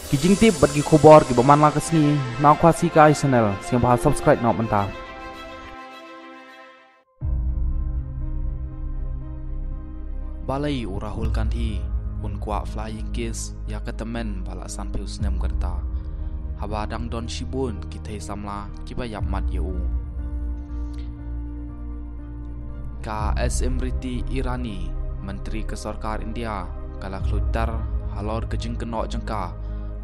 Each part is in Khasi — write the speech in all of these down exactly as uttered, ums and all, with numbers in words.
Ki jingtip bad ki khubor kiba man la ka sngi na Khasi Kai Channel, sngewbha subscribe noh mynta. Balei u Rahul Gandhi un kwah flying kiss ïa ka tymmen ba la sanphew snem ka rta, haba dang don shibun ki thei samla kiba ïap mat ïa u? Ka Smriti Irani, Myntri ka Sorkar India, ka la khluit tar halor ka jingkynnoh jong ka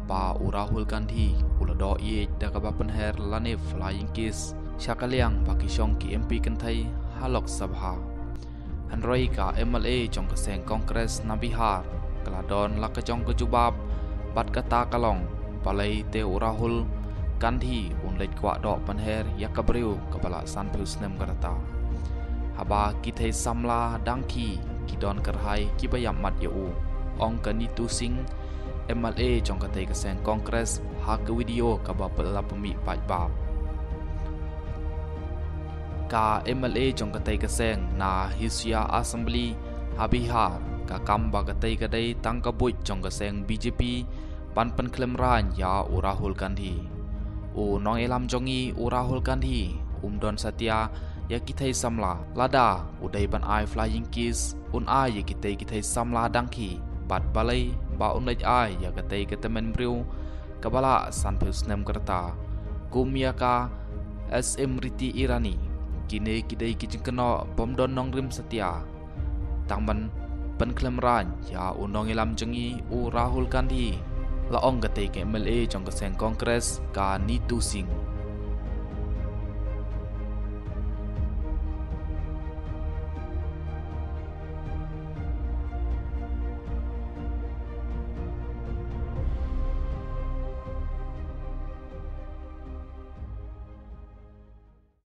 ba u Rahul Gandhi u la doh ïeit da kaba pynher lane flying kiss sha ka liang ba ki shong ki M P kynthei ha Lok Sabha. Hynrei ka M L A jong ka seng Congress na Bihar ka la don la ka jong ka jubab, bad kata ka long, balei te u Rahul Gandhi un leit kwah doh pynher ïa ka briew kaba la sanphew snem ka rta, haba ki thei samla dang ki, ki don kyrhai kiba ïap mat ïa u, ong ka Neetu Singh, M L A jong katei ka seng Congress, ha ka video kaba la pynmih paidbah. Ka M L A jong katei ka seng na Hisar Assembly ha Bihar ka kam ba katei ka dei tang ka buit jong ka seng B J P ban pynkhlem rain ïa u Rahul Gandhi. U nongïalam jong ngi u Rahul Gandhi um don satia ïa ki thei samla. Lada u dei ban ai flying kiss, un ai ïa kitei ki thei samla dang ki, bad balei ba un leit ai ïa katei ka tymmen briew kaba la sanphew snem ka rta? Kum ïa ka Smriti Irani, kine ki dei ki jingkynnoh bym don nongrim satia. Tang ban pynkhlem rain ïa u nongïalam jong ngi u Rahul Gandhi, la ong katei ka M L A jong ka seng Congress ka Neetu Singh.